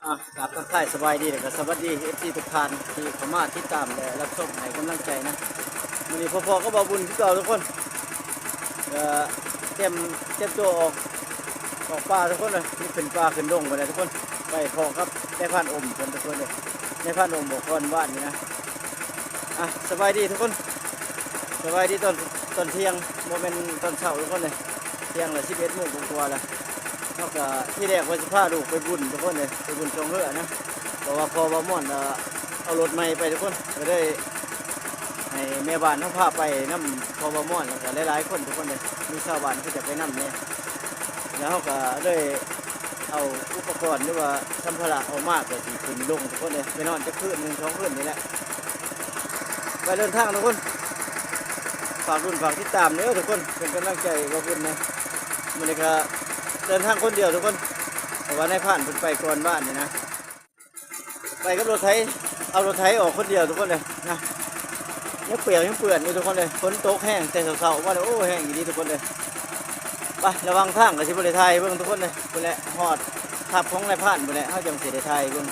ອ່ະ ກາບທັກທາຍສະບາຍດີ ແລະກະສະຫວັດດີ ເອັຟຊີ ທຸກທ່ານທີ່ເຂົ້າມາຕິດຕາມ ແລະ ຮັບຊົມໃຫ້ກຳລັງໃຈນະ. ມື້ນີ້ພໍ້ໆກັບບ່າວບຸນຄືເກົ່າທຸກຄົນ. ເອີ ຕຽມ ຕຽມຕົວອອກ ອອກປ່າທຸກຄົນເອີຍ. ນີ້ຂຶ້ນປ່າຂຶ້ນດົງໄປແລ້ວທຸກຄົນ. ໄປພໍ້ກັບນາຍພານອົມເພິ່ນທຸກຄົນເອີຍ. ນາຍພານອົມບອກກ່ອນວານນີ້ນະ. ອ່ະ ສະບາຍດີທຸກຄົນ ສະບາຍດີຕອນ ຕອນທ່ຽງ ບໍ່ແມ່ນຕອນເຊົ້າທຸກຄົນເອີຍ. ທ່ຽງລະສິບເອັດໂມງກວ່າໆແລ້ວ. ເຮົາກະທີແລກວ່າຊິພາລູກໄປບຸນທຸກຄົນເອີຍ ໄປບຸນຊ່ອງເຮືອນະ. ເພາະວ່າພໍ່ບ່າວມ່ອນ ເອົາລົດໃໝ່ໄປທຸກຄົນ ກະເລີຍໃຫ້ແມ່ບ້ານເຮົາພາໄປນຳພໍ່ບ່າວມ່ອນ ແລ້ວກະຫຼາຍໆຄົນທຸກຄົນເອີຍ. ມີຊາວບ້ານເຂົາເຈົ້າໄປນຳແດ່ ແລ້ວເຮົາກະເລີຍ ເອົາອຸປະກອນ ຫຼືວ່າສຳພາລະອອກມາ ກໍຊິຂຶ້ນລົງທຸກຄົນເອີຍ. ໄປນອນຈັກຄືນໜຶ່ງສອງຄືນນີ້ແຫຼະ. ໄປເດີນທາງທຸກຄົນ ຝາກລຸ້ນຝາກຕິດຕາມເດີທຸກຄົນ ເປັນກຳລັງໃຈບ່າວບຸນນະ. ມື້ນີ້ກະເດີນທາງຄົນດຽວທຸກຄົນ ເພາະວ່ານາຍພານເພິ່ນໄປກ່ອນວານນີ້ນະ. ໄປກັບລົດໄຖ ເອົາລົດໄຖອອກຄົນດຽວທຸກຄົນເອີຍນະ. ຍັງປຽກຍັງເປື້ອນຢູ່ທຸກຄົນເອີຍ. ຝົນຕົກແຮງແຕ່ເຊົ້າໆມາເລີຍ ໂອ້ ແຮງອີ່ຫຼີທຸກຄົນເອີຍ. ໄປ ລະຫວ່າງທາງກະຊິບໍ່ໄດ້ຖ່າຍໃຫ້ເບິ່ງທຸກຄົນເອີຍ. ພຸ້ນແຫຼະ ຮອດທັບຂອງນາຍພານພຸ້ນແຫຼະ ເຮົາຈັ່ງຊິໄດ້ຖ່າຍໃຫ້ເບິ່ງ.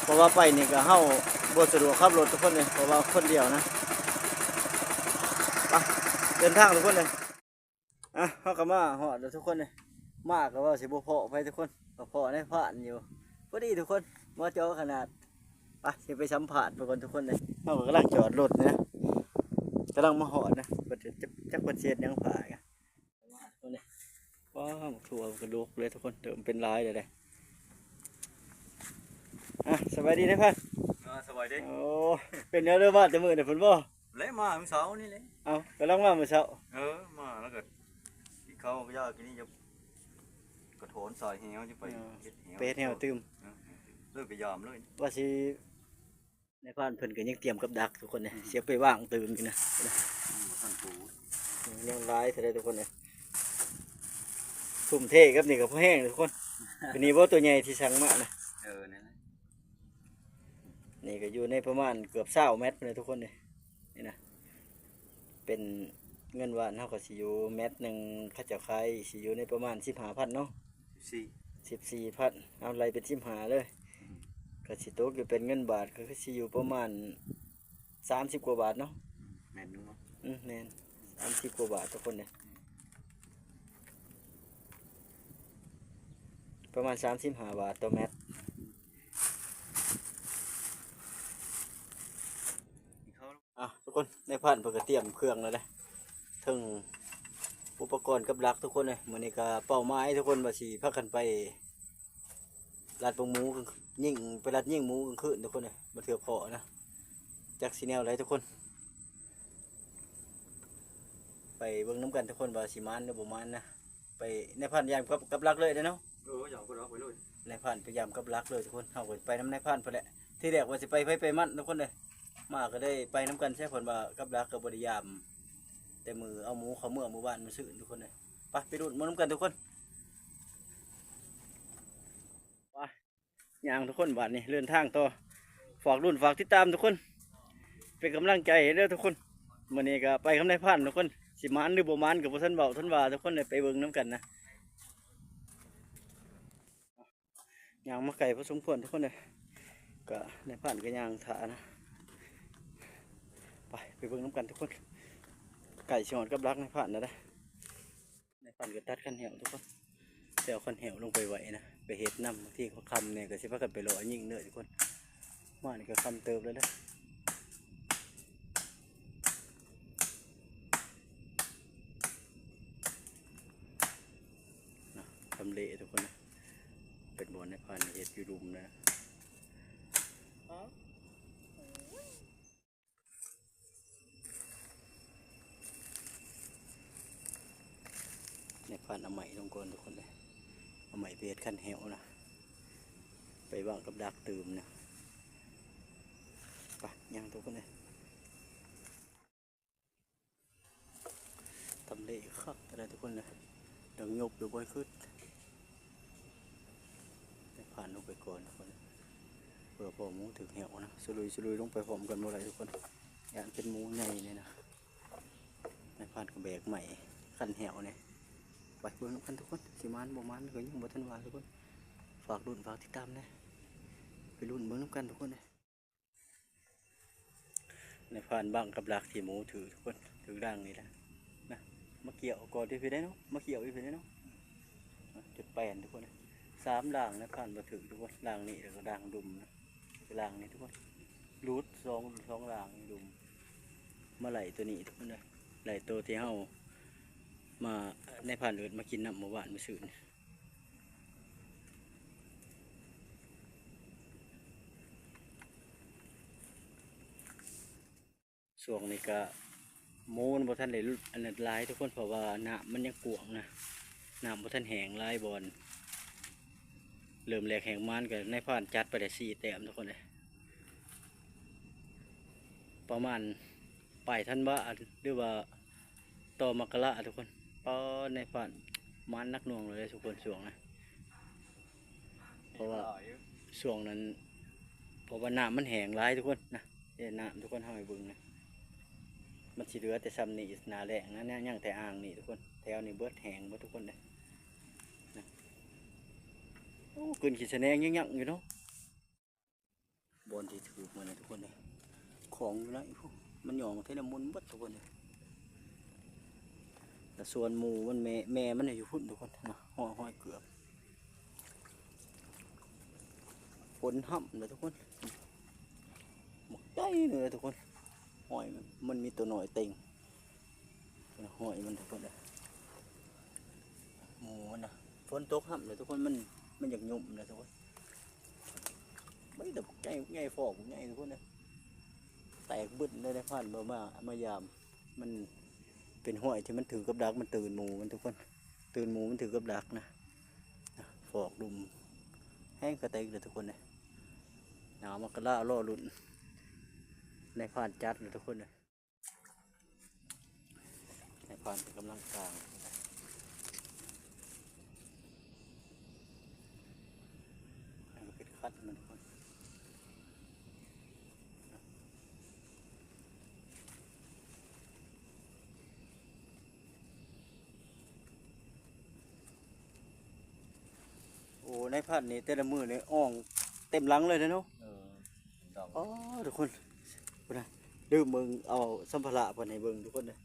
ເພາະວ່າໄປນີ້ກະເຮົາບໍ່ສະດວກຂັບລົດທຸກຄົນເອີຍ ເພາະວ່າຄົນດຽວນະ. ໄປ ເດີນທາງທຸກຄົນເອີຍ. ອ່ະ ເຮົາກະມາຮອດແລ້ວທຸກຄົນເອີຍ. ມາກະວ່າຊິບໍ່ພໍ້ໃຜທຸກຄົນ ກະພໍ້ນາຍພານຢູ່ ພໍດີທຸກຄົນ ເໝາະເຈາະຂະໜາດ. ໄປ ຊິໄປສຳພາດເພິ່ນກ່ອນທຸກຄົນເອີຍ. ເຮົາກະກຳລັງຈອດລົດນະ ກຳລັງມາຮອດນະ. ເພິ່ນຈະ ຈັກເພິ່ນຊິເຮັດຫຍັງພາກະ ວ້າວ ບັກຖົ່ວກະດົກເລີຍທຸກຄົນ ເລີ່ມເປັນຫຼາຍແລ້ວເດ້. ອ່ະ ສະບາຍດີນາຍພານ. ອ່າ ສະບາຍດີ. ໂອ້ ເປັນແນວໃດມາແຕ່ມື້ໃດພຸ້ນບໍ່? ແລະ ມາມື້ເຊົ້ານີ້ແຫຼະ. ເອົ້າ ກຳລັງມາມື້ເຊົ້າ. ເອີ ມາແລ້ວກະກິນເຂົ້າກະຢາກ ກິນນີ້ ຈະກະຖອນສາຍແຫວ ຈະໄປ ເອີ ເຮັດແຫວ ໄປເຮັດແຫວຕື່ມ. ເອີ ເລີຍໄປຢາມເລີຍ ວ່າຊິ ນາຍພານເພິ່ນກະຍັງຕຽມກັບດັກທຸກຄົນເອີຍ. ອືມ ຊິເອົາໄປວາງຕື່ມຢູ່ນະ. ອືມ ບໍ່ທັນປູ ຍັງຫຼາຍເທື່ອໃດທຸກຄົນເອີຍ. ທຸ່ມເທກັບນີ້ກະພໍແຮງທຸກຄົນ. ໂຕນີ້ບໍ່ ໂຕໃຫຍ່ທີ່ສັ່ງມານະ. ເອີ ນັ້ນແຫຼະ. ນີ້ກະຢູ່ໃນປະມານເກືອບຊາວແມັດພຸ້ນແຫຼະທຸກຄົນເອີຍ. ນີ້ນະ ເປັນເງິນບ້ານເຮົາກະຊິຢູ່ແມັດໜຶ່ງ ເຂົາເຈົ້າຂາຍຊິຢູ່ໃນປະມານສິບຫ້າພັນເນາະ. ສິບສີ່ ສິບສີ່ພັນ ເອົາໄລ່ເປັນສິບຫ້າເລີຍ. ອືມ ກະຊິຕົກຢູ່ເປັນເງິນບາດ ກະຄືຊິຢູ່ປະມານສາມສິບກວ່າບາດເນາະ. ອືມ ແມ່ນຢູ່ເນາະ. ອືມ ແມ່ນ ສາມສິບກວ່າບາດທຸກຄົນເອີຍ. ປະມານສາມສິບຫ້າບາດຕໍ່ແມັດ. ອ່ະ ທຸກຄົນ ນາຍພານເພິ່ນກະຕຽມເຄື່ອງແລ້ວເດ້ ເຖິງອຸປະກອນກັບດັກທຸກຄົນເອີຍ. ມື້ນີ້ກະເປົ້າໝາຍທຸກຄົນວ່າຊິພາກັນໄປລັດເບິ່ງໝູ ຍິງ ໄປລັດຍິງໝູກາງຄືນທຸກຄົນເອີຍ. ບາງເທື່ອພໍ້ນະ ຈັກຊິແນວໃດທຸກຄົນ ໄປເບິ່ງນຳກັນທຸກຄົນວ່າຊິໝານຫຼືບໍ່ໝານນະ. ໄປ ນາຍພານຍາມກັບ ກັບຫຼັກເລີຍເດ້ເນາະ. ເອີ ຍາມກັບຫຼັກໄປເລີຍ ນາຍພານໄປຍາມກັບຫຼັກເລີຍທຸກຄົນ. ເຮົາກະໄປນຳນາຍພານພຸ້ນແຫຼະ ທີແລກວ່າຊິໄປໃຜໄປມັນທຸກຄົນເອີຍ. ມາກະໄດ້ໄປນຳກັນຊະ ເພິ່ນວ່າກັບຫຼັກກະບໍ່ໄດ້ຍາມ ແຕ່ມື້ເອົາໝູເຂົ້າເມືອມື້ວານມື້ຊືນທຸກຄົນເອີຍ. ໄປ ໄປລຸ້ນມານຳກັນທຸກຄົນ. ໄປ ຍ່າງທຸກຄົນ ບາດນີ້ເດີນທາງຕໍ່. ຝາກລຸ້ນຝາກຕິດຕາມທຸກຄົນ ເປັນກຳລັງໃຈໃຫ້ເດີທຸກຄົນ. ມື້ນີ້ກະໄປກັບນາຍພານທຸກຄົນ ຊິໝານຫຼືບໍ່ໝານກະບໍ່ທັນເວົ້າທັນວ່າທຸກຄົນເອີຍ. ໄປເບິ່ງນຳກັນນະ. ຍ່າງມາໄກພໍສົມຄວນທຸກຄົນເອີຍ ກະນາຍພານກະຍ່າງຖ້ານະ. ໄປ ໄປເບິ່ງນຳກັນທຸກຄົນ ໃກ້ຊິຮອດກັບຫຼັກນາຍພານແລ້ວເດ້. ນາຍພານກະຕັດຄັນແຫ້ວທຸກຄົນ ແຕ່ເອົາຄັນແຫ້ວລົງໄປໄວ້ນະ ໄປເຮັດນຳ. ບາງທີເຂົາຄ່ຳແນ່ກະຊິພາກັນໄປເລາະຍິງເດີທຸກຄົນ. ມານີ້ກະຄ່ຳເຕີບແລ້ວເດີ. ນະ ທຳເລທຸກຄົນນະ ເປັນບ່ອນນາຍພານເຮັດຢູ່ລຸ່ມນະ. ນາຍພານເອົາໄມ້ລົງກ່ອນທຸກຄົນເອີຍ ເອົາໄມ້ໄປເຮັດຄັນແຫ້ວນະ ໄປວາງກັບດັກຕື່ມນະ. ໄປ ຍ່າງທຸກຄົນເອີຍ. ທຳເລຄັກແທ້ທຸກຄົນເອີຍ ຍັງຍົບຢູ່ບໍ່ຂຶ້ນ. ໄດ້ຜ່ານລົງໄປກ່ອນທຸກຄົນ ເພື່ອພໍໝູຖືກແຫ້ວນະ. ສະລຸຍ ສະລຸຍລົງໄປພ້ອມກັນບໍ່ໄດ້ທຸກຄົນ ຢ້ານເປັນໝູໃຫຍ່ນີ້ນະ. ນາຍພານກະແບກໄມ້ຄັນແຫ້ວນີ້ ໄປເບິ່ງນຳກັນທຸກຄົນ ຊິໝານບໍ່ໝານກະຍັງບໍ່ທັນວ່າທຸກຄົນ. ຝາກລຸ້ນຝາກຕິດຕາມແດ່. ໄປລຸ້ນເບິ່ງນຳກັນທຸກຄົນເດີ. ໃນພານບັງກັບດັກທີ່ໝູຖືກທຸກຄົນ ຖືກດັງນີ້ແຫຼະນະ. ມາກ່ຽວກ່ອນຢູ່ພີ້ໄດ໋ເນາະ ມາກ່ຽວຢູ່ພີ້ໄດ໋ເນາະ. ຈຸດແປນທຸກຄົນ ສາມດັງໃນພານບໍ່ຖືກທຸກຄົນ. ດັງນີ້ ແລ້ວກໍດັງດຸ່ມນະ ດັງນີ້ທຸກຄົນ ຫຼຸດສອງ ສອງດັງດຸ່ມ. ມາໄລ່ໂຕນີ້ທຸກຄົນເດີ ໄລ່ໂຕທີ່ເຮົາມາ ໃນພານເອີ້ນມາກິນນ້ຳມື້ວານມື້ຊືນ. ຊ່ວງນີ້ກະໝູມັນບໍ່ທັນໄດ້ ອັນນັ້ນຫຼາຍທຸກຄົນ ເພາະວ່ານ້ຳມັນຍັງກວ້າງນະ ນ້ຳບໍ່ທັນແຫ້ງຫຼາຍບ່ອນ. ເລີ່ມແລກແຫ້ງມານກໍນາຍພານຈັດໄປໄດ້ສີ່ແຕ້ມທຸກຄົນເອີຍ ປະມານປາຍທັນວາ ຫຼືວ່າຕໍ່ມະກະລາທຸກຄົນ. ປາ ນາຍພານມານໜັກໜ່ວງເລີຍທຸກຄົນ ຊ່ວງນະ ເພາະວ່າຊ່ວງນັ້ນ ເພາະວ່ານ້ຳມັນແຫ້ງຫຼາຍທຸກຄົນນະ. ເດ້ ນ້ຳທຸກຄົນ ເຮົາໃຫ້ເບິ່ງນະ ມັນຊິເຫຼືອແຕ່ຊ່ຳນີ້ ໜ້າແລ້ງນະ ຍັງແຕ່ອ່າງນີ້ທຸກຄົນ. ແຖວນີ້ເບິດແຫ້ງເບິດທຸກຄົນເດ້ນະ. ໂອ້ ກືນຂີ້ສະແໜງຍັງຍັງຢູ່ເນາະ ບ່ອນທີ່ຖືກມັນນະທຸກຄົນເດ້. ຂອງຢູ່ໃນພຸ້ນ ມັນຫຍໍ້ເທລະມຸນເບິດທຸກຄົນເດ້. ແລະສ່ວນໝູມັນ ແມ່ ແມ່ມັນຢູ່ພຸ້ນທຸກຄົນນະ ຮອຍ ຮອຍເກືອບ ຝົນຫ້ຳເດີທຸກຄົນ ບັກໃຫຍ່ເລີຍທຸກຄົນ. ຮອຍມັນມີໂຕນ້ອຍເຕັງ ຮອຍມັນທຸກຄົນເດີ ໝູມັນນະ. ຝົນຕົກຫ້ຳເດີທຸກຄົນ ມັນ ມັນຢາກຫຍຸ່ມເດີທຸກຄົນ. ມັນແຕ່ບັກໃຫຍ່ ບັກໃຫຍ່ ຟອກບັກໃຫຍ່ທຸກຄົນເດີ ແຕກບຶດເລີຍ ນາຍພານບໍ່ມາ ມາຢາມ. ມັນເປັນຮອຍທີ່ມັນຖືກກັບດັກ ມັນຕື່ນໝູມັນທຸກຄົນ ຕື່ນໝູມັນຖືກກັບດັກນະ. ນະ ຟອກດຸ່ມແຮງກະແຕກເລີຍທຸກຄົນເດີ. ໜາວມະກະລາ ລໍລຸ້ນ ນາຍພານຈັດເລີຍທຸກຄົນເດີ. ນາຍພານເພິ່ນກຳລັງກາງ ອັນນີ້ເປັນຄັດມັນທຸກຄົນ. ໂອ້ ນາຍພັນນີ້ແຕ່ລະມື້ນີ້ອ່ອງເຕັມຫຼັງເລີຍເນາະ. ເອີ ດອກ ອໍ ທຸກຄົນ ພຸ້ນນະ ລືມເບິ່ງ ເອົາສຳພາລະເພິ່ນໃຫ້ເບິ່ງທຸກຄົນເດີ.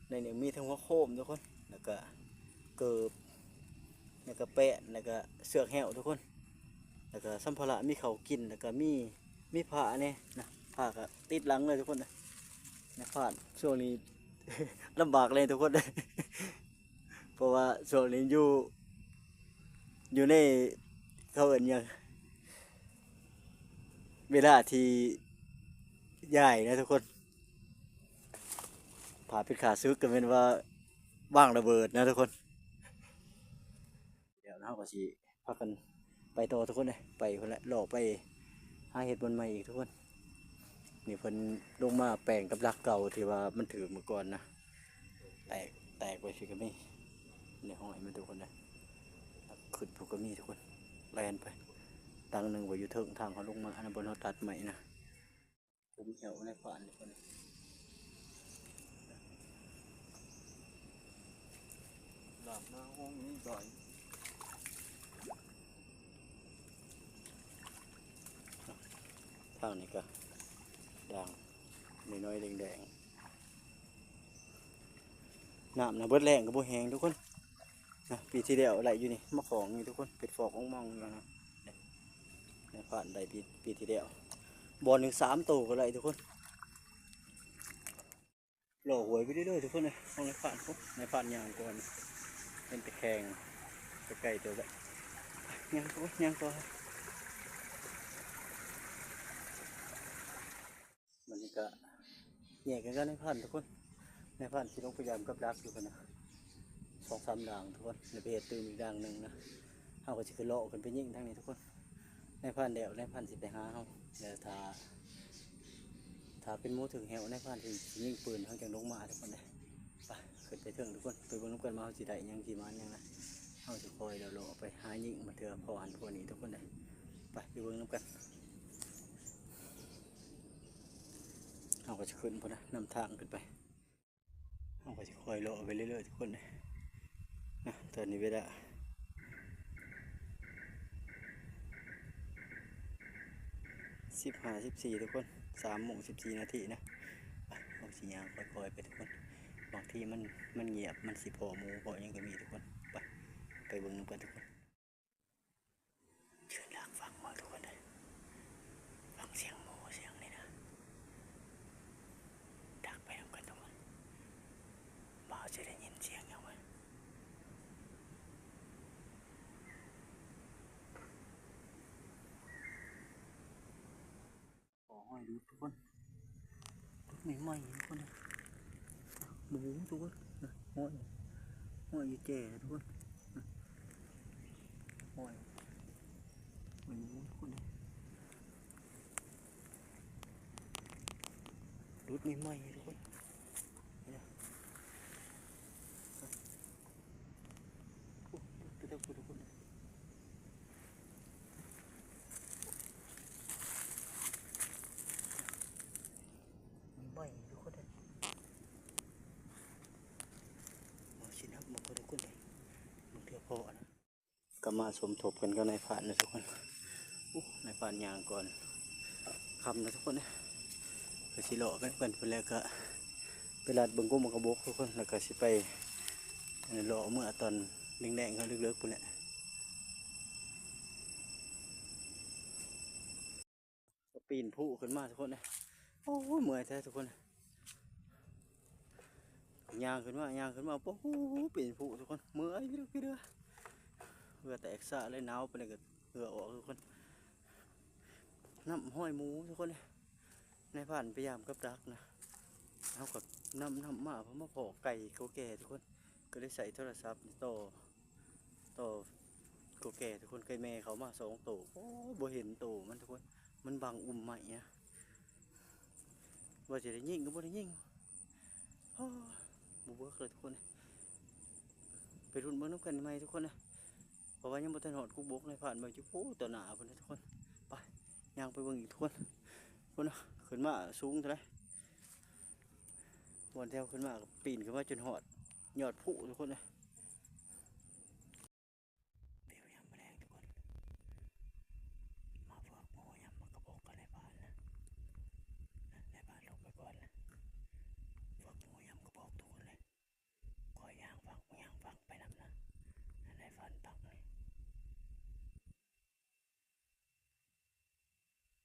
ໃນນີ້ມີທັງຫົວໂຄມທຸກຄົນ ແລ້ວກະເກີບ ແລ້ວກະແປ້ນ ແລ້ວກະເຊືອກແຮ້ວທຸກຄົນ ແລ້ວກະສຳພາລະ ມີເຂົ້າກິນ ແລ້ວກະມີ ມີຜ້າແດ່ນະ ຜ້າກະຕິດຫຼັງເລີຍທຸກຄົນເດີ. ນາຍພັນຊ່ວງນີ້ລຳບາກແດ່ທຸກຄົນເດີ ເພາະວ່າຊ່ວງນີ້ຢູ່ ຢູ່ໃນ ເຂົາເອີ້ນຫຍັງ ເວລາທີ່ຍ້າຍນະທຸກຄົນ ຖ້າເປັນຂ້າສຶກກໍແມ່ນວ່າວາງລະເບີດນະທຸກຄົນ. ແລ້ວເຮົາກໍຊິພາກັນໄປຕໍ່ທຸກຄົນເອີຍ ໄປພຸ້ນແຫຼະ ເລາະໄປຫາເຮັດບ່ອນໃໝ່ອີກທຸກຄົນ. ນີ້ເພິ່ນລົງມາແປງກັບຫຼັກເກົ່າທີ່ວ່າມັນຖືກມື້ກ່ອນນະ ແຕກ ແຕກໄປຊີ້ກໍມີ ໃນຫ້ອຍມັນທຸກຄົນເດີ. ຂຶ້ນພຸ້ນກໍມີທຸກຄົນ ແລ່ນໄປ ຫຼັງໜຶ່ງໄວ້ຢູ່ເທິງທາງເຮົາລົງມາ ອັນນັ້ນບ່ອນເຮົາຕັດໄມ້ນະ. ຜົມແຫ້ວໃນປ່ານີ້ເພິ່ນ ຫຼາກມາຫ້ອງນີ້ດອຍ ທາງນີ້ກະດ່າງນ້ອຍໆແດງໆ ນ້ຳນະເບິດແລ້ງກໍບໍ່ແຫ້ງທຸກຄົນ. ນະ ປີທີ່ແລ້ວໄດ້ຢູ່ນີ້ ມາຂອງນີ້ທຸກຄົນ ເປັດຟອກອອງມອງຢູ່ນະ. ນາຍພານໄດ້ປີ ປີທີ່ແລ້ວ ບ່ອນໜຶ່ງສາມໂຕກໍໄດ້ທຸກຄົນ. ເລາະຫ້ວຍໄປເລື້ອຍໆທຸກຄົນເອີຍ ຂອງນາຍພານ ໂອ້ ນາຍພານຍ່າງກ່ອນ ເຫັນແຕ່ແຂ້ງ ໃກ້ໆເຕີບແລ້ວ ຍ່າງຕໍ່ ຍ່າງຕໍ່. ບັດນີ້ກະແຍກກັນກັບນາຍພັນທຸກຄົນ ນາຍພັນຊິລົງໄປຢາມກັບດັກຢູ່ພຸ້ນນະ ສອງສາມດ່າງທຸກຄົນ ແລ້ວໄປເຮັດຕື່ມອີກດ່າງໜຶ່ງນະ. ເຮົາກໍຊິຂຶ້ນເລາະຂຶ້ນໄປຍິງທາງນີ້ທຸກຄົນ. ນາຍພັນແລ້ວ ນາຍພັນຊິໄປຫາເຮົາ ແລ້ວຖ້າ ຖ້າເປັນໝູຖືກແຮ້ວ ນາຍພັນຊິ ຊິຍິງປືນ ເຮົາຈັ່ງລົງມາທຸກຄົນເດ້. ໄປ ຂຶ້ນໄປເທິງທຸກຄົນ ໄປເບິ່ງນຳກັນວ່າເຮົາຊິໄດ້ຫຍັງ ຊິມາຫຍັງນະ. ເຮົາຊິຄ່ອຍເລາະໆໄປຫາຍິງ ບາງເທື່ອພໍ້ຫັ້ນພໍ້ນີ້ທຸກຄົນເດ້. ໄປ ໄປເບິ່ງນຳກັນ. ເຮົາກໍຈະຂຶ້ນພຸ້ນນະ ນຳທາງຂຶ້ນໄປ ເຮົາກໍຈະຄ່ອຍເລາະໄປເລື້ອຍໆທຸກຄົນເດ້. ນະ ຕອນນີ້ເວລາ ເ ສິບຫ້າ ສິບສີ່ ທຸກຄົນ ສາມໂມງສິບສີ່ນາທີນະ. ໄປ ເຮົາຊິຍ່າງຄ່ອຍໆໄປທຸກຄົນ ບາງທີມັນ ມັນງຽບ ມັນຊິພໍ້ໝູພໍ້ຫຍັງກໍມີທຸກຄົນ. ໄປ ໄປເບິ່ງນຳກັນທຸກຄົນ. ເຊີນຫຼັກຟັງເບິ່ງທຸກຄົນເດີ ຟັງສຽງໝູສຽງນີ້ນະ ດັກໄປນຳກັນທຸກຄົນ ວ່າເຮົາຈະໄດ້ຍິນສຽງຫຍັງວະ. ຂໍຫ້ອຍດູດທຸກຄົນ ດູດໃໝ່ໆທຸກຄົນ ໝູທຸກຄົນ ຫ້ອຍ ຫ້ອຍຢູ່ແຈທຸກຄົນ ຫ້ອຍ ຫ້ອຍໝູທຸກຄົນ ດູດໃໝ່ໆທຸກຄົນ. ໂອ້ ເດີໆໆ ມັນໄໝ້ທຸກຄົນເອີຍ ມາຊິນັບມັນກໍໄດ້ຄົນໃດ ມັນເທື່ອພໍ້ນະ. ກໍມາສົມທົບກັນກັບນາຍພານນະທຸກຄົນ. ໂອ້ ນາຍພານຍ່າງກ່ອນຄ່ຳນະທຸກຄົນເອີຍ. ກໍຊິເລາະໄປນຳກັນພຸ້ນແຫຼະ ກໍໄປລັດເບິ່ງກົກໝາກກະບົກທຸກຄົນ ແລ້ວກໍຊິໄປເລາະເມືອຕອນແລງໆ ເລິກໆ ພຸ້ນແຫຼະ. ກໍປີນພູຂຶ້ນມາທຸກຄົນເອີຍ. ໂອ້ຍ ເມື່ອຍແທ້ທຸກຄົນ ຍ່າງຂຶ້ນມາ ຍ່າງຂຶ້ນມາ ໂອ້ໂຫ ປີນພູທຸກຄົນ ເມື່ອຍເດີ ເຫື່ອແຕກຊະເລີຍ ໜາວປານໃດກໍເຫື່ອອອກທຸກຄົນ. ນຳຫ້ອຍໝູທຸກຄົນເອີຍ ນາຍພານໄປຢາມກັບດັກນະ ເຮົາກໍນຳ ນຳມາ ເພາະມາພໍ້ໄກ່ກົກແກ່ທຸກຄົນ ກໍເລີຍໃຊ້ໂທລະສັບນີ້ຕໍ່ ຕໍ່ກົກແກ່ທຸກຄົນ ໄກ່ແມ່ເຂົ້າມາສອງໂຕ. ໂອ້ ບໍ່ເຫັນໂຕມັນທຸກຄົນ ມັນບັງອຸ່ມໄມ້ນະ ວ່າຊິໄດ້ຍິງກໍບໍ່ໄດ້ຍິງ. ໂອ້ ບໍ່ເວີກເລີຍທຸກຄົນ ໄປລຸ້ນເບິ່ງນຳກັນໃໝ່ທຸກຄົນເອີຍ ເພາະວ່າຍັງບໍ່ທັນຮອດກົກບົກ ນາຍພານເບິ່ງຢູ່ພຸ້ນຕໍ່ໜ້າພຸ້ນນະທຸກຄົນ. ໄປ ຍ່າງໄປເບິ່ງອີກທຸກຄົນ ພຸ້ນນະ ຂຶ້ນມາສູງເທົ່າໃດ ບ່ອນແຖວຂຶ້ນມາກໍປີນຂຶ້ນມາຈົນຮອດຍອດພູທຸກຄົນເອີຍ. ວິວຍາມມື້ແລງທຸກຄົນ ມາເຝືອກໝູຍາມໝາກກະບົກກັບນາຍພານນະ ນາຍພານລົງໄປກ່ອນນະ ເຝືອກໝູຍາມກະບົກທຸກຄົນເອີຍ. ຂ້ອຍຍ່າງຟັກ ຍ່າງຟັກໄປນຳນະ ນາຍພານຟັກນີ້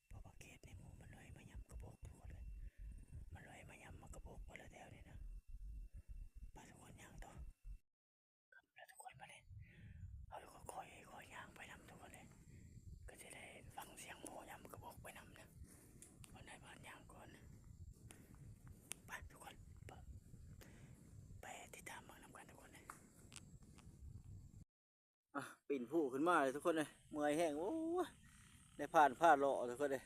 ເພາະວ່າເຂດນີ້ໝູມັນລອຍມາຍາມກະບົກທຸກຄົນເອີຍ ມັນລອຍມາຍາມໝາກກະບົກໝົດແລ້ວແຖວນີ້ນະ. ໄປທຸກຄົນ ຍ່າງຕໍ່ ຄ່ຳແລ້ວທຸກຄົນ ບາດນີ້ເຮົາກໍຄ່ອຍໆຍ່າງໄປນຳທຸກຄົນເອີຍ ກໍຊິໄດ້ຟັງສຽງໝູຍາມໝາກກະບົກໄປນຳນະ ເພາະນາຍພານຍ່າງກ່ອນນະ. ໄປທຸກຄົນ ໄປ ໄປຕິດຕາມເບິ່ງນຳກັນທຸກຄົນເອີຍ. ອ່ະ ປີນພູຂຶ້ນມາເລີຍທຸກຄົນເອີຍ ເມື່ອຍແຮງ ໂອ້ຍ ນາຍພານພາເລາະທຸກຄົນເອີຍ.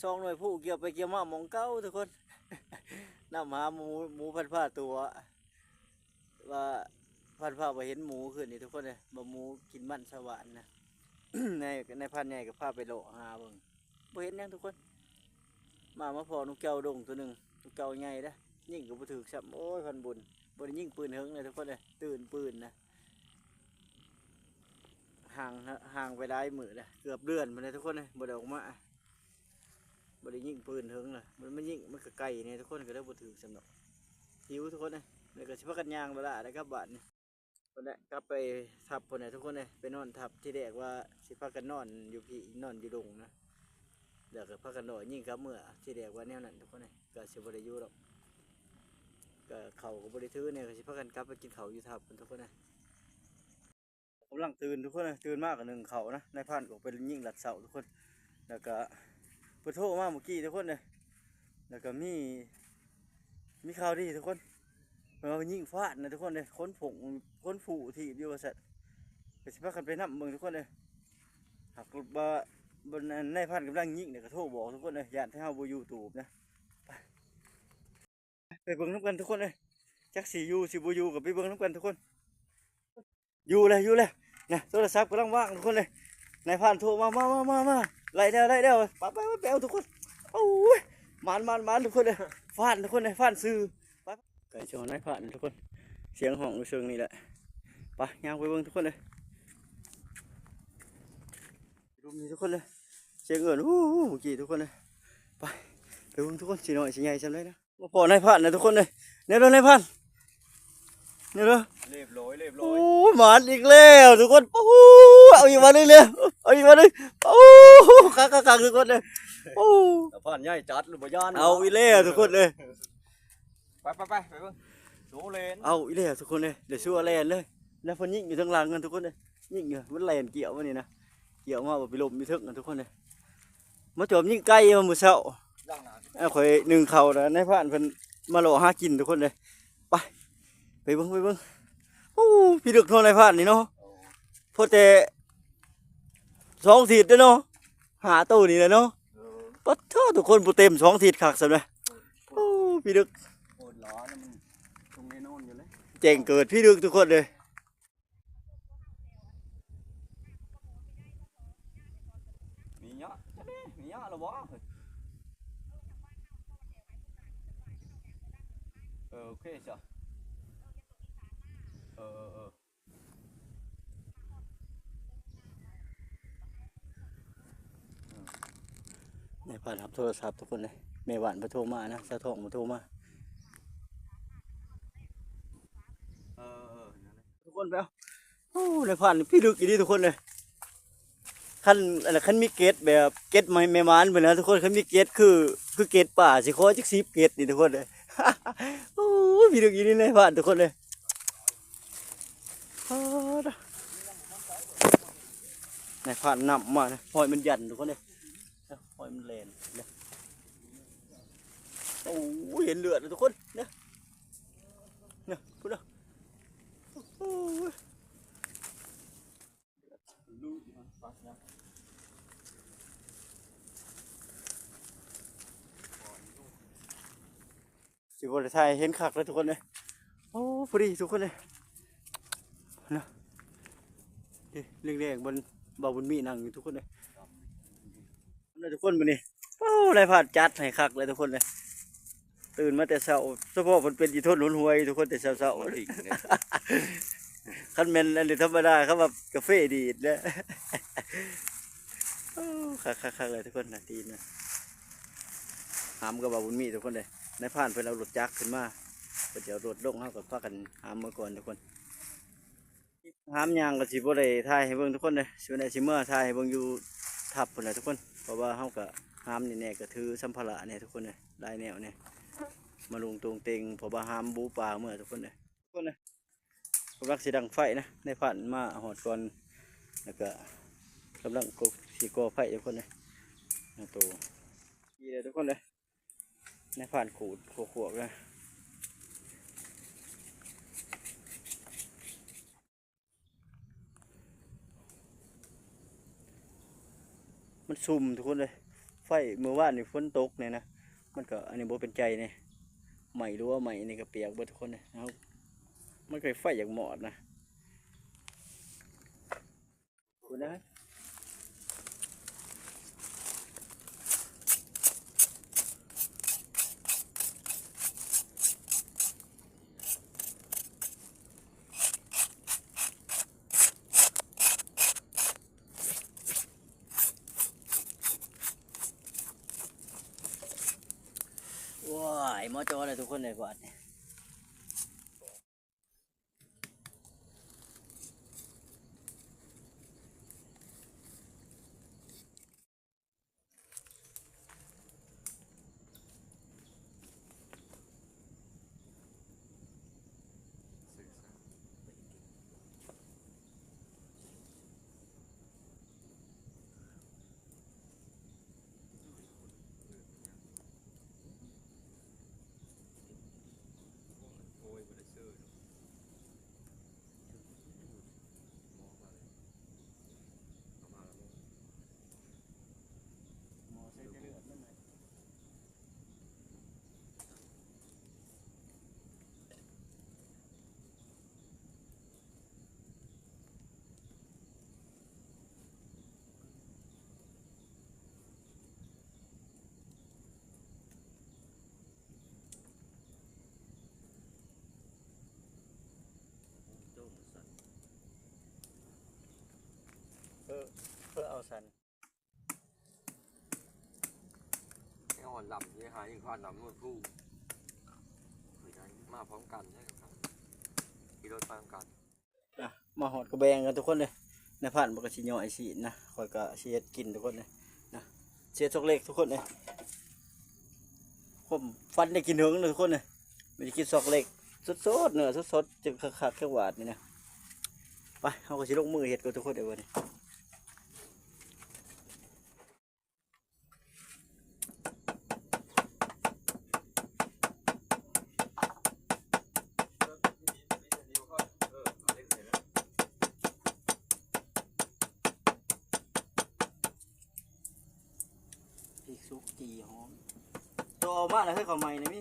ສອງໜ່ວຍພູກ່ຽວໄປກ່ຽວມາໝ່ອງເກົ່າທຸກຄົນ ນຳຫາໝູ ໝູພັນພາຕົວະ ວ່າພັນພາບໍ່ເຫັນໝູຄືນນີ້ທຸກຄົນເອີຍ ວ່າໝູກິນມັນຊາວບ້ານນະ. ນາຍ ນາຍພານໃຫຍ່ກໍພາໄປເລາະຫາເບິ່ງ ບໍ່ເຫັນຫຍັງທຸກຄົນ. ມາ ມາພໍ້ນົກເຈົ້າດົງຕົວໜຶ່ງ ນົກເຈົ້າໃຫຍ່ເດ້ ຍິງກໍບໍ່ຖືກຊ້ຳ. ໂອ້ຍ ພັນບຸນ ບໍ່ໄດ້ຍິງປືນເຫິງເລີຍທຸກຄົນເອີຍ ຕື່ນປືນນະ. ຫ່າງ ຫ່າງໄປຫຼາຍມື້ແລ້ວ ເກືອບເດືອນພຸ້ນແຫຼະທຸກຄົນເອີຍ ບໍ່ໄດ້ອອກມາ ບໍ່ໄດ້ຍິງປືນເຫິງລະ. ມັນມາຍິງ ມັນກໍໄກແດ່ທຸກຄົນ ກໍເລີຍບໍ່ຖືກຊ້ຳດອກ. ຫິວທຸກຄົນເອີຍ ແລ້ວກໍຊິພາກັນຍ່າງເວລາໄດ້ກັບບ້ານນີ້ ພຸ້ນແຫຼະ ກັບໄປທັບພຸ້ນແຫຼະທຸກຄົນເອີຍ ໄປນອນທັບ. ທີແລກວ່າຊິພາກັນນອນຢູ່ພີ້ ນອນຢູ່ດົງນະ ແລ້ວກໍພາກັນເລາະຍິງກັບເມືອ. ທີແລກວ່າແນວນັ້ນທຸກຄົນເອີຍ ກໍຊິບໍ່ໄດ້ຢູ່ດອກ ກໍເຂົ້າກໍບໍ່ໄດ້ຖືແນ່ ກໍຊິພາກັນກັບໄປກິນເຂົ້າຢູ່ທັບພຸ້ນທຸກຄົນເອີຍ. ກຳລັງຕື່ນທຸກຄົນເອີຍ ຕື່ນມາກໍໜຶ້ງເຂົ້ານະ ນາຍພານກໍໄປຍິງລັດເຊົ້າທຸກຄົນ. ແລ້ວກໍເພິ່ນໂທມາເມື່ອກີ້ທຸກຄົນເອີຍ ແລ້ວກໍມີ ມີຂ່າວດີທຸກຄົນ ເພິ່ນວ່າຍິງຟາດນະທຸກຄົນເອີຍ ຄົນຜົ້ງ ຄົນຜູຖີບຢູ່ວ່າຊັ້ນ. ກໍຊິພາກັນໄປນຳເບິ່ງທຸກຄົນເອີຍ ຫາກວ່າ ນາຍພານກຳລັງຍິງນີ້ ກໍໂທບອກທຸກຄົນເອີຍ ຢ້ານແຕ່ເຮົາບໍ່ຢູ່ຕູບນະ. ໄປ ໄປເບິ່ງນຳກັນທຸກຄົນເອີຍ ຈັກຊິຢູ່ຊິບໍ່ຢູ່ກໍໄປເບິ່ງນຳກັນທຸກຄົນ. ຢູ່ແລ້ວ ຢູ່ແລ້ວນະ ໂທລະສັບກຳລັງວາງທຸກຄົນເອີຍ. ນາຍພານໂທມາ ມາ ມາ ມາ ມາ ໄດ້ແລ້ວ ໄດ້ແລ້ວ ໄປ ໄປ ໄປເອົາທຸກຄົນ. ໂອ້ຍ ໝານ ໝານ ໝານທຸກຄົນເອີຍ ຟານທຸກຄົນເອີຍ ຟານຊື່. ໄປ ໄກຈອນນາຍພານທຸກຄົນ ສຽງຮ້ອງຢູ່ເຊິ່ງນີ້ແຫຼະ. ໄປ ຍ່າງໄປເບິ່ງທຸກຄົນເອີຍ ລົມນີ້ທຸກຄົນເອີຍ. ສຽງເອີ້ນ ຮູ້ ຮູ້ ເມື່ອກີ້ທຸກຄົນເອີຍ. ໄປ ໄປເບິ່ງທຸກຄົນ ຊິນ້ອຍຊິໃຫຍ່ສ່ຳໃດນະ. ມາພໍ້ນາຍພານນະທຸກຄົນເອີຍ. ແນວເດີນາຍພານ ແນວເດີ. ລຽບຮ້ອຍ ລຽບຮ້ອຍ. ໂອ້ ໝານອີກແລ້ວທຸກຄົນ. ໂອ້ ເອົາອີກບາດໜຶ່ງເດີ ເອົາອີກບາດໜຶ່ງ. ໂອ້ ຄັກໆໆ ທຸກຄົນເອີຍ. ໂອ້ ນາຍພານໃຫຍ່ຈັດ ບໍ່ຢ້ານ. ເອົາອີກແລ້ວທຸກຄົນເອີຍ. ໄປ ໄປ ໄປ ໄປເບິ່ງ ໂຊເລນ. ເອົາອີກແລ້ວທຸກຄົນເອີຍ ໄດ້ຊົ່ວແລ່ນເລີຍ. ແລ້ວເພິ່ນຍິງຢູ່ທາງຫຼັງນັ້ນທຸກຄົນເອີຍ ຍິງຢູ່ ມັນແລ່ນກ່ຽວມານີ້ນະ ກ່ຽວມາບໍ່ໄປລົມຢູ່ເທິງນັ້ນທຸກຄົນເອີຍ. ມາຈອບຍິງໄກ່ມາມື້ເຊົ້າ ເອົາ ຂ້ອຍໜຶ້ງເຂົ້າແລ້ວ ນາຍພານເພິ່ນມາເລາະຫາກິນທຸກຄົນເອີຍ. ໄປ ໄປເບິ່ງ ໄປເບິ່ງ. ໂອ້ ພິລຶກເນາະນາຍພານນີ້ເນາະ ພໍແຕ່ສອງທິດເດ້ເນາະ. ຫ້າໂຕນີ້ແຫຼະເນາະ. ເອີ ປະໂທ້ ທຸກຄົນ ບໍ່ເຕັມສອງທິດຄັກສ່ຳໃດ. ໂອ້ ພິລຶກ ໂຄດຫຼາຍນະ ມັນຕ້ອງແນ່ນອນຢູ່ແລ້ວ. ແຈ້ງເກີດພິລຶກທຸກຄົນເອີຍ. ມີເຍາະ ມີເຍາະລະບໍ່? ເອີ ໂອເຄຈ້ະ ເອີ ເອີ ເອີ. ນາຍພານຮັບໂທລະສັບທຸກຄົນເອີຍ. ແມ່ບ້ານເພິ່ນໂທມານະ ສາວທອງເພິ່ນໂທມາ. ເອີ ເອີ ເອີ ທຸກຄົນໄປເອົາ. ໂອ້ ນາຍພານພິລຶກອີ່ຫຼີທຸກຄົນເອີຍ. ຄັນ ອັນນັ້ນ ຄັນມີເກັດແບບເກັດແມ່ ແມ່ໝານພຸ້ນນະທຸກຄົນ ຄັນມີເກັດຄື ຄືເກັດປ່າ ຊິຂໍຈັກສິບເກັດນີ້ທຸກຄົນເອີຍ. ໂອ້ຍ ພິລຶກອີ່ຫຼີນາຍພານທຸກຄົນເອີຍ. ອ້າ ນາຍພານນຳມານະ ຫ້ອຍມັນຢັນທຸກຄົນເອີຍ ຫ້ອຍມັນແລ່ນ. ໂອ້ຍ ເຫັນເລືອດແລ້ວທຸກຄົນເດີ ເດີ ພຸ້ນເດີ. ໂອ້ຍ ຊິບໍ່ໄດ້ຖ່າຍໃຫ້ເຫັນຄັກເລີຍທຸກຄົນເອີຍ. ໂອ້ ພໍດີທຸກຄົນເອີຍນະ ນີ້ແດງໆ ບ່ອນບ່າວບຸນມີນັ່ງຢູ່ທຸກຄົນເອີຍ. ນະທຸກຄົນ ມື້ນີ້ ໂອ້ ນາຍພານຈັດໃຫ້ຄັກເລີຍທຸກຄົນເອີຍ. ຕື່ນມາແຕ່ເຊົ້າ ສະເພາະເພິ່ນເປັນອີ່ທົນຫົນຫວຍທຸກຄົນ ແຕ່ເຊົ້າໆ ບໍ່ໄດ້ອີກເດ້. ຄັນແມ່ນອັນນີ້ທຳມະດາ ເຂົາວ່າກາເຟດີດແຫຼະ. ໂອ້ ຄັກໆໆ ເລີຍທຸກຄົນນະ ຕີນນະ. ຫາມກັບບ່າວບຸນມີທຸກຄົນເອີຍ. ນາຍພານເພິ່ນເອົາລົດຈັກຂຶ້ນມາ ເພິ່ນຊິເອົາລົດລົງ ເຮົາກໍພາກັນຫາມເມືອກ່ອນທຸກຄົນ. ຫາມຍ່າງກໍຊິບໍ່ໄດ້ຖ່າຍໃຫ້ເບິ່ງທຸກຄົນເດີ ຊິໄດ້ ຊິເມືອຖ່າຍໃຫ້ເບິ່ງຢູ່ທັບພຸ້ນແຫຼະທຸກຄົນ ເພາະວ່າເຮົາກໍຫາມນີ້ແດ່ ກໍຖືສຳພາລະແດ່ທຸກຄົນເດີ ຫຼາຍແນວແດ່ ມາລົງຕົງເຕັງ ເພາະວ່າຫາມບູປາເມືອທຸກຄົນເດີ. ທຸກຄົນເດີ ກຳລັງຊິດັງໄຟນະ ນາຍພານມາຮອດກ່ອນ ແລ້ວກໍກຳລັງ ກໍ ຊິກໍ່ໄຟທຸກຄົນເດີ ໂຕ ນີ້ເດີທຸກຄົນເດີ. ນາຍພານຂູດຂວກໆ ນະ ມັນຊຸ່ມທຸກຄົນເອີຍ. ໄຟມື້ວານນີ້ຝົນຕົກນີ້ນະ ມັນກໍ ອັນນີ້ບໍ່ເປັນໃຈນີ້ ໄໝ້ ຫຼືວ່າໄໝ້ນີ້ກໍປຽກເບິດທຸກຄົນເອີຍ. ເອົາ ມັນກໍໄຟຢາກມອດນະ. ພຸ້ນນະ ໂອ້ຍ ໝໍຈໍແລ້ວທຸກຄົນເອີຍ ບາດນີ້. ເອີ ເອີ ເອົາຊັ້ນ. ອ່ອນດຳນີ້ຫາອີກ ຄວັນດຳໝົດຜູ້ ມາພ້ອມກັນເດ້ ຂີ່ລົດມານຳກັນ. ອ່ະ ມາຮອດກໍແບ່ງກັນທຸກຄົນເດີ. ນາຍພານມັນກໍຊິຍ່ອຍຊີ້ນນະ ຂ້ອຍກໍຊິເຮັດກິນທຸກຄົນເດີນະ. ເສຍຊອກເລັກທຸກຄົນເດີ. ຄວາມຝັນໄດ້ກິນເຖິງເດີທຸກຄົນເດີ. ມີແຕ່ກິນຊອກເລັກສົດໆ ເນື້ອສົດໆ ຈັ່ງຄັກໆ ຈັກຫວາດນີ້ນະ. ໄປ ເຮົາກໍຊິລົງມືເຮັດກ່ອນທຸກຄົນເດີບັດນີ້. ພິກສຸກຈີ່ຫອມ ໂຕເອົາມາແລ້ວເຮີ້ຍ ເຂົ້າໃໝ່ນະມີ.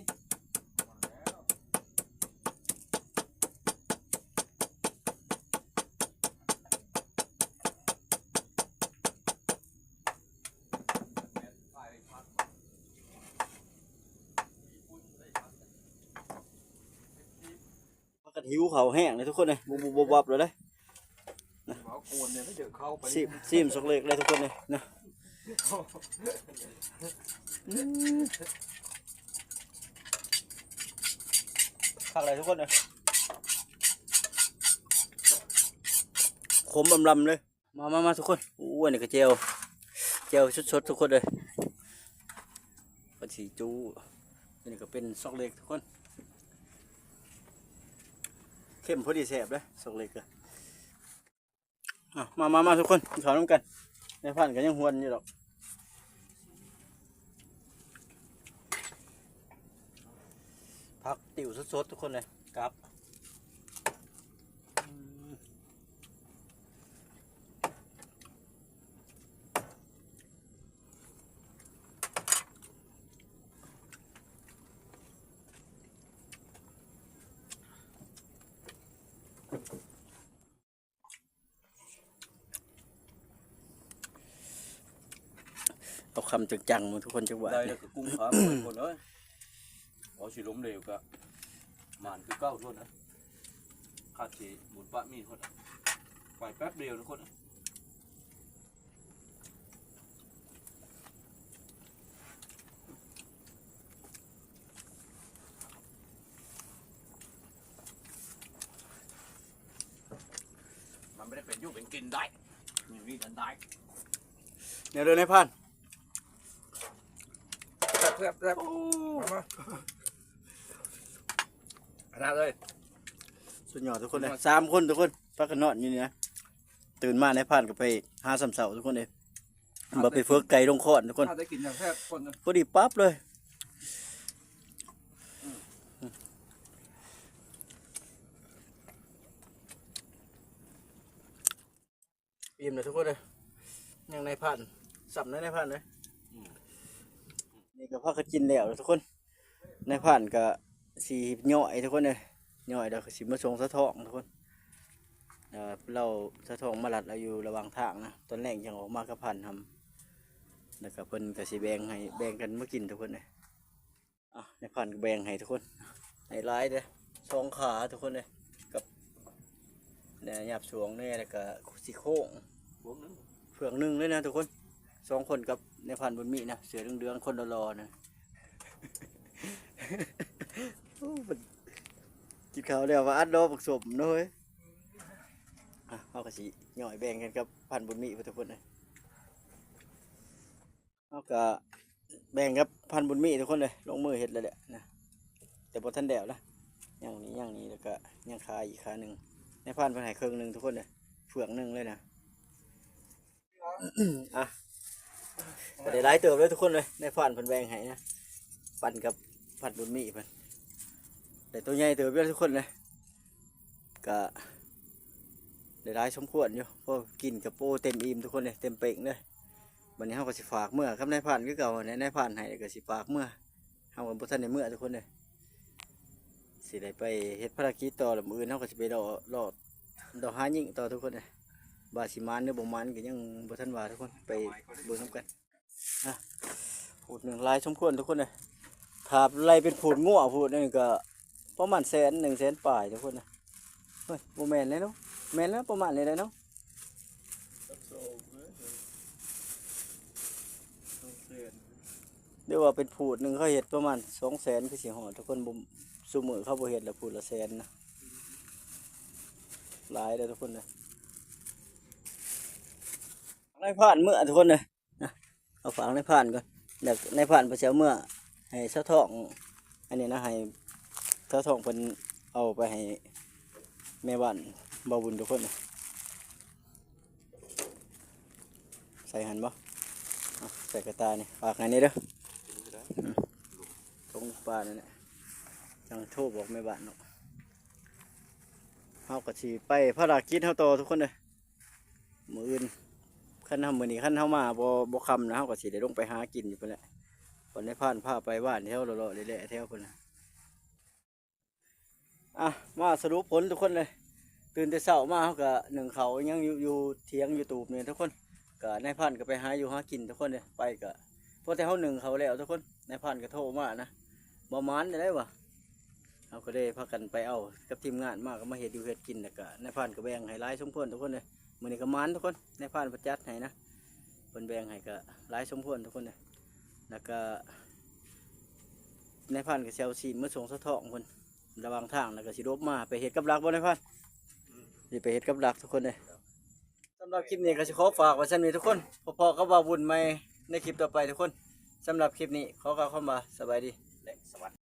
ພາກັນຫິວເຂົ້າແຮງເລີຍທຸກຄົນເອີຍ ບຸບໆ ວັບໆ ເລີຍເດ້. ຊີມ ຊີມຊອກເລັກເລີຍທຸກຄົນເອີຍນະ. ອືມ ຄັກເລີຍທຸກຄົນເອີຍ ຂົມອຳລຳເລີຍ. ມາ ມາ ມາທຸກຄົນ. ໂອ້ຍ ອັນນີ້ກໍແຈ່ວ ແຈ່ວສົດໆ ທຸກຄົນເອີຍ. ເພິ່ນຊິຈູ ອັນນີ້ກໍເປັນຊອກເລັກທຸກຄົນ ເຄັມພໍດີແຊບເດ້ ຊອກເລັກກໍ. ອ່ະ ມາ ມາ ມາທຸກຄົນ ກິນເຂົ້ານຳກັນ. ນາຍພານກໍຍັງຫວນຢູ່ດອກ. ຜັກຕິ້ວສົດໆ ທຸກຄົນເອີຍ ກັບ ອືມ ເອົາຄຳຈັງໆ ໝູ່ທຸກຄົນຈັກບາດ. ໄດ້ແລ້ວກໍກຸ້ງຄາໝູ່ທຸກຄົນເອີຍ. ເອົາຊິລົ້ມເຫຼວກະໝານຄືເກົ່າທຸກຄົນເອີຍ. ຂາດຊິບຸນປະມີ້ທຸກຄົນເອີຍ. ໄປແປັບດຽວທຸກຄົນເອີຍ. ມັນບໍ່ໄດ້ເປັນຢູ່ເປັນກິນໄດ້ ມີວິດອັນໃດ. ແນວເດີນາຍພານ ແຊບໆໆ ໂອ້ ມາ ຂະໜາດເລີຍ ສຸດຍອດທຸກຄົນເລີຍ. ສາມຄົນທຸກຄົນ ພາກັນນອນຢູ່ນີ້ນະ. ຕື່ນມານາຍພານກໍໄປຫາຊ່ຳເຊົ້າທຸກຄົນເອີຍ. ມາໄປເຝິກໄກ່ລົງຄ້ອນທຸກຄົນ ໄດ້ກິນຢ່າງແຊບທຸກຄົນເອີຍ ພໍດີປັບເລີຍ. ອີ່ມແລ້ວທຸກຄົນເອີຍ. ຍັງນາຍພານ ສ່ຳເດີນາຍພານເດີ. ອືມ ນີ້ກໍພາກັນກິນແລ້ວທຸກຄົນ. ນາຍພານກໍຊິຍ່ອຍທຸກຄົນເອີຍ ຍ່ອຍແລ້ວກໍຊິມາສົ່ງສາວທອງທຸກຄົນ. ເອີ ລາວ ສາວທອງມາລັດເອົາຢູ່ລະຫວ່າງທາງນະ ຕອນແລງຈັ່ງອອກມາກັບພານຫຳ ແລ້ວກໍເພິ່ນກໍຊິແບ່ງໃຫ້ ແບ່ງກັນມາກິນທຸກຄົນເອີຍ. ອ່ະ ນາຍພານກໍແບ່ງໃຫ້ທຸກຄົນ ໃຫ້ຫຼາຍເດີ ສອງຂາທຸກຄົນເອີຍ ກັບ ແນວຫຍາບສວງແດ່ ແລ້ວກໍຊີ້ໂຄງ ເຟືອງໜຶ່ງ ເຟືອງໜຶ່ງເລີຍນະທຸກຄົນ. ສອງຄົນກັບນາຍພານບຸນມີນະ ເສື້ອເຫຼືອງໆ ຄົນຫຼໍ່ໆ ນະ. ໂອ້ ກິນເຂົ້າແລ້ວມາອັດດອກບັກສົມເນາະເຮີ້ຍ. ອ່ະ ເຮົາກໍຊິຍ່ອຍແບ່ງກັນກັບພານບຸນມີພຸ້ນທຸກຄົນເອີຍ. ເຮົາກະແບ່ງກັບພານບຸນມີທຸກຄົນເລີຍ ລົງມືເຮັດແລ້ວແຫຼະນະ ແຕ່ບໍ່ທັນແລ້ວນະ. ຍັງນີ້ ຍັງນີ້ ແລ້ວກະຍັງຄາອີກຄາໜຶ່ງ ນາຍພານເພິ່ນໃຫ້ເຄິ່ງໜຶ່ງທຸກຄົນເລີຍ ເຟືອງໜຶ່ງເລີຍນະ. ອ່ະ ກໍໄດ້ຫຼາຍເຕີບເລີຍທຸກຄົນເລີຍ ນາຍພານເພິ່ນແບ່ງໃຫ້ນະ ປັນກັບພານບຸນມີເພິ່ນ ໄດ້ໂຕໃຫຍ່ເຕີບເລີຍທຸກຄົນເລີຍ. ກະໄດ້ຫຼາຍສົມຄວນຢູ່ ພໍກິນກະໂປເຕັມອີ່ມທຸກຄົນເລີຍ ເຕັມເປັງເລີຍ. ບັດນີ້ເຮົາກໍຊິຝາກເມືອກັບນາຍພານຄືເກົ່າຫັ້ນແຫຼະ ນາຍພານໃຫ້ແລ້ວກໍຊິຝາກເມືອ. ເຮົາກໍບໍ່ທັນໄດ້ເມືອທຸກຄົນເລີຍ ຊິໄດ້ໄປເຮັດພາລະກິດຕໍ່ ແລ້ວມື້ອື່ນເຮົາກໍຊິໄປເລາະ ເລາະ ເລາະຫາຍິງຕໍ່ທຸກຄົນເລີຍ. ວ່າຊິໝານຫຼືບໍ່ໝານກໍຍັງບໍ່ທັນວ່າທຸກຄົນ ໄປເບິ່ງນຳກັນ. ນະ ພູດໜຶ່ງຫຼາຍສົມຄວນທຸກຄົນເອີຍ ຖ້າໄລ່ເປັນພູດງົວພູດນີ້ກໍປະມານແສນໜຶ່ງ ແສນປາຍທຸກຄົນເອີຍ. ເຮີ້ຍ ບໍ່ແມ່ນແລ້ວເນາະ ແມ່ນແລ້ວ ປະມານນີ້ແຫຼະເນາະ. ສອງແສນ ສອງແສນ ຫຼືວ່າເປັນພູດໜຶ່ງເຂົາເຮັດປະມານສອງແສນ ຄືຊິຮອດທຸກຄົນ. ບໍ່ ຊຸມື້ເຂົາບໍ່ເຮັດລະ ພູດລະແສນນະ ຫຼາຍເດີທຸກຄົນເດີ. ນາຍພານເມືອທຸກຄົນເດີ ນະ ເອົາຝາກນາຍພານກ່ອນ ແລ້ວນາຍພານເພິ່ນຊິເອົາເມືອໃຫ້ສາວທອງ ອັນນີ້ນະ ໃຫ້ສາວທອງເພິ່ນເອົາໄປໃຫ້ແມ່ບ້ານບ່າວບຸນທຸກຄົນ. ໃສ່ຫັ້ນບໍ່? ເອົາໃສ່ກະຕ່ານີ້ ຝາກໃຫ້ແດ່ເດີ. ອືມ ຖົງປານັ້ນແຫຼະ ຈັ່ງໂທບອກແມ່ບ້ານເນາະ. ເຮົາກໍຊິໄປພາລະກິດເຮົາຕໍ່ທຸກຄົນເດີ. ມື້ອື່ນ ຄັນເຮົາ ມື້ນີ້ຄັນເຮົາມາບໍ່ ບໍ່ຄ່ຳນະ ເຮົາກໍຊິໄດ້ລົງໄປຫາກິນຢູ່ພຸ້ນແຫຼະ ບ່ອນນາຍພານພາໄປຫວ່ານແຖວເລາະໆແຫຼະແຖວພຸ້ນນະ. ອ່ະ ມາສະຫຼຸບຜົນທຸກຄົນເລີຍ. ຕື່ນແຕ່ເຊົ້າມາເຮົາກໍໜຶ້ງເຂົ້າຫຍັງຢູ່ ຢູ່ຖຽງຢູ່ຕູບນີ້ທຸກຄົນ. ກໍນາຍພານກໍໄປຫາຢູ່ຫາກິນທຸກຄົນເລີຍ. ໄປກໍພໍແຕ່ເຮົາໜຶ້ງເຂົ້າແລ້ວທຸກຄົນ ນາຍພານກໍໂທມານະ ບໍ່ໝານໃດວ່າ. ເຮົາກໍເລີຍພາກັນໄປເອົາກັບທີມງານມາ ກໍມາເຮັດຢູ່ເຮັດກິນ ແລ້ວກໍນາຍພານກໍແບ່ງໃຫ້ຫຼາຍສົມຄວນທຸກຄົນເລີຍ. ມື້ນີ້ກໍໝານທຸກຄົນ ນາຍພານເພິ່ນຈັດໃຫ້ນະ ເພິ່ນແບ່ງໃຫ້ກໍຫຼາຍສົມຄວນທຸກຄົນເລີຍ. ແລ້ວກໍນາຍພານກໍຊິເອົາຊີ້ນມາສົ່ງສາວທອງເພິ່ນ ລະຫວ່າງທາງ ແລ້ວກໍຊິລົບມາໄປເຮັດກັບດັກບໍ່ນາຍພານ? ຊິໄປເຮັດກັບດັກທຸກຄົນເລີຍ. ສຳລັບຄລິບນີ້ກໍຊິຂໍຝາກໄວ້ສ່ຳນີ້ທຸກຄົນ. ພໍ້ກັບບ່າວບຸນໃໝ່ໃນຄລິບຕໍ່ໄປທຸກຄົນ. ສຳລັບຄລິບນີ້ຂໍກ່າວຄຳວ່າສະບາຍດີ ແລະ ສະຫວັດ